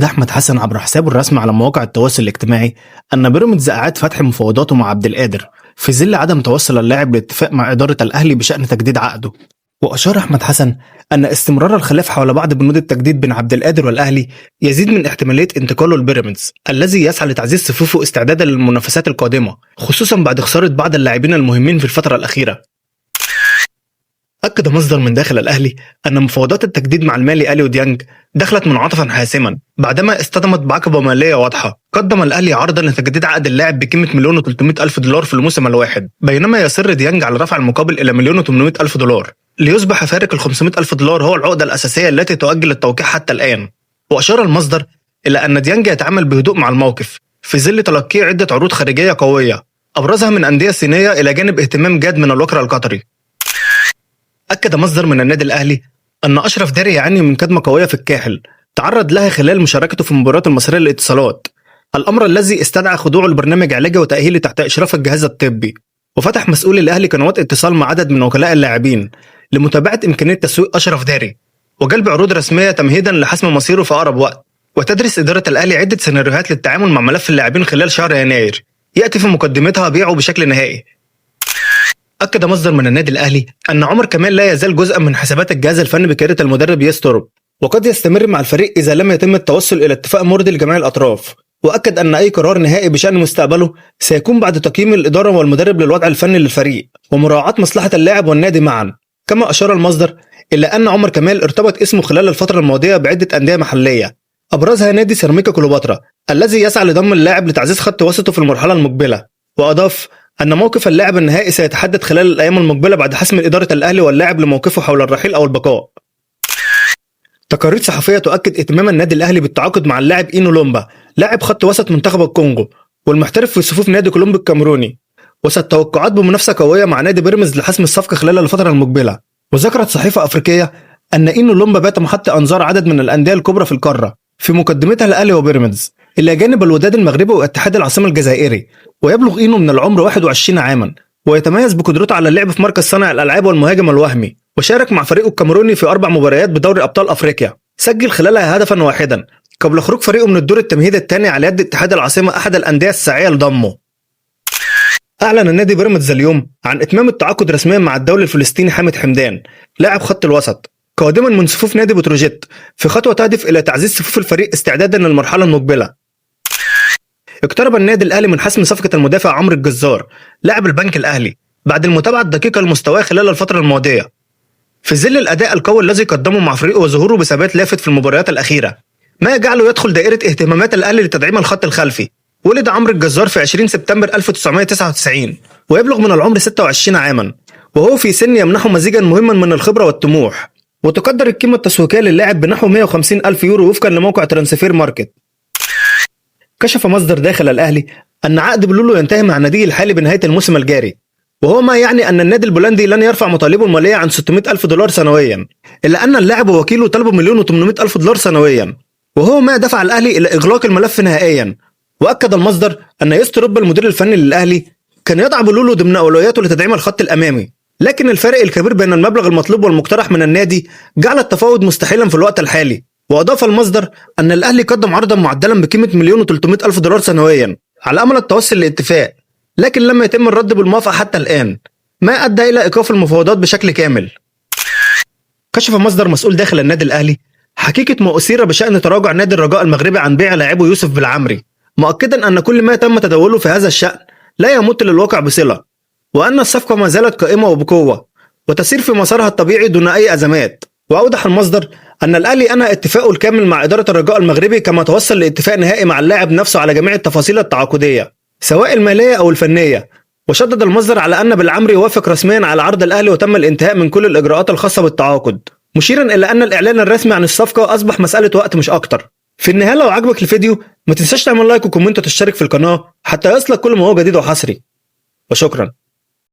أحمد حسن عبر حسابه الرسمي على مواقع التواصل الاجتماعي أن بيراميدز أعاد فتح مفاوضاته مع عبد القادر في ظل عدم توصل اللاعب لاتفاق مع إدارة الأهلي بشأن تجديد عقده. وأشار أحمد حسن أن استمرار الخلاف حول بعض بنود التجديد بين عبد القادر والأهلي يزيد من احتمالية انتقاله لبيراميدز الذي يسعى لتعزيز صفوفه استعدادا للمنافسات القادمة، خصوصا بعد خسارة بعض اللاعبين المهمين في الفترة الأخيرة. أكد مصدر من داخل الأهلي أن مفاوضات التجديد مع المالي أليو ديانج دخلت منعطفا حاسما بعدما اصطدمت بعقبة مالية واضحة. قدم الأهلي عرضا لتجديد عقد اللاعب بقيمة $1,300,000 في الموسم الواحد، بينما يصر ديانج على رفع المقابل إلى $1,800,000 ليصبح فارق $500,000 هو العقدة الأساسية التي تؤجل التوقيع حتى الآن. وأشار المصدر إلى أن ديانج يتعامل بهدوء مع الموقف في ظل تلقيه عدة عروض خارجية قوية أبرزها من أندية صينية إلى جانب اهتمام جاد من الوكر القطري. أكد مصدر من النادي الأهلي أن أشرف داري يعاني من كدمة قوية في الكاحل تعرض لها خلال مشاركته في مباراة المصرية للاتصالات، الأمر الذي استدعى خضوعه لبرنامج علاجي وتأهيلي تحت إشراف الجهاز الطبي. وفتح مسؤولي الأهلي قنوات اتصال مع عدد من وكلاء اللاعبين لمتابعة إمكانية تسويق أشرف داري وجلب عروض رسمية تمهيدا لحسم مصيره في أقرب وقت. وتدرس إدارة الأهلي عدة سيناريوهات للتعامل مع ملف اللاعبين خلال شهر يناير يأتي في مقدمتها بيعه بشكل نهائي. أكد مصدر من النادي الأهلي أن عمر كمال لا يزال جزءا من حسابات الجهاز الفني بقيادة المدرب يسترب، وقد يستمر مع الفريق إذا لم يتم التوصل إلى اتفاق مرضي لجميع الأطراف. وأكد أن أي قرار نهائي بشأن مستقبله سيكون بعد تقييم الإدارة والمدرب للوضع الفني للفريق ومراعاة مصلحة اللاعب والنادي معا. كما أشار المصدر إلى أن عمر كمال ارتبط اسمه خلال الفترة الماضية بعدة أندية محلية أبرزها نادي سيراميكا كليوباترا الذي يسعى لضم اللاعب لتعزيز خط وسطه في المرحلة المقبلة. وأضاف أن موقف اللاعب النهائي سيتحدد خلال الأيام المقبلة بعد حسم إدارة الأهلي واللاعب لموقفه حول الرحيل أو البقاء. تقارير صحفية تؤكد اهتمام النادي الأهلي بالتعاقد مع اللاعب إينو لومبا لاعب خط وسط منتخب الكونغو والمحترف في صفوف نادي كولومبو الكاميروني، وستتوقعات بمنافسة قوية مع نادي بيراميدز لحسم الصفقة خلال الفترة المقبلة. وذكرت صحيفة أفريقية أن إينو لومبا بات محط أنظار عدد من الأندية الكبرى في القارة في مقدمتها الأهلي وبيراميدز إلى جانب الوداد المغربي واتحاد العاصمة الجزائري. ويبلغ إينو من العمر 21 عاما ويتميز بقدرته على اللعب في مركز صانع الألعاب والمهاجم الوهمي، وشارك مع فريقه الكاميروني في 4 مباريات بدوري أبطال أفريقيا سجل خلالها هدفا واحدا قبل خروج فريقه من الدور التمهيدي الثاني على يد اتحاد العاصمة أحد الأندية الساعية لضمه. أعلن النادي بيراميدز اليوم عن إتمام التعاقد رسميا مع الدولي الفلسطيني حامد حمدان لاعب خط الوسط قادما من صفوف نادي بتروجيت في خطوة تهدف إلى تعزيز صفوف الفريق استعدادا للمرحلة المقبلة. اقترب النادي الأهلي من حسم صفقة المدافع عمرو الجزار لاعب البنك الأهلي بعد المتابعة الدقيقة لمستواه خلال الفترة الماضية في ظل الأداء القوي الذي قدمه مع فريقه وظهوره بثبات لافت في المباريات الأخيرة، ما يجعله يدخل دائرة اهتمامات الأهلي لتدعيم الخط الخلفي. ولد عمرو الجزار في 20 سبتمبر 1999 ويبلغ من العمر 26 عاما، وهو في سن يمنحه مزيجا مهما من الخبرة والطموح. وتقدر القيمة التسويقية للاعب بنحو 150,000 يورو وفقا لموقع ترانسفير ماركت. كشف مصدر داخل الأهلي أن عقد بلولو ينتهي مع ناديه الحالي بنهاية الموسم الجاري، وهو ما يعني أن النادي البولندي لن يرفع مطالبه المالية عن $600,000 سنويا، إلا أن اللاعب ووكيله طلبوا $1,800,000 سنويا، وهو ما دفع الأهلي إلى إغلاق الملف نهائيا. وأكد المصدر أن يسترب المدير الفني للأهلي كان يضع بلولو ضمن أولوياته لتدعيم الخط الأمامي، لكن الفارق الكبير بين المبلغ المطلوب والمقترح من النادي جعل التفاوض مستحيلا في الوقت الحالي. وأضاف المصدر أن الأهلي قدم عرضا معدلا بقيمة $1,300,000 سنويا على أمل التوصل لاتفاق، لكن لم يتم الرد بالموافقة حتى الآن، ما أدى إلى إيقاف المفاوضات بشكل كامل. كشف مصدر مسؤول داخل النادي الأهلي حقيقة ما أثير بشأن تراجع نادي الرجاء المغربي عن بيع لاعبه يوسف بالعمري، مؤكدا أن كل ما تم تداوله في هذا الشأن لا يمت للواقع بصلة، وأن الصفقة ما زالت قائمة وبقوة وتسير في مسارها الطبيعي دون أي أزمات. وأوضح المصدر أن الأهلي أنهى اتفاقه الكامل مع إدارة الرجاء المغربي، كما توصل لاتفاق نهائي مع اللاعب نفسه على جميع التفاصيل التعاقدية سواء المالية أو الفنية. وشدد المصدر على أن بالعمري وافق رسميا على عرض الأهلي وتم الانتهاء من كل الإجراءات الخاصة بالتعاقد، مشيرا إلى أن الإعلان الرسمي عن الصفقة أصبح مسألة وقت مش أكتر. في النهاية لو عجبك الفيديو ما تنساش تعمل لايك وكومنت وتشترك في القناة حتى يصلك كل ما هو جديد وحصري، وشكرا.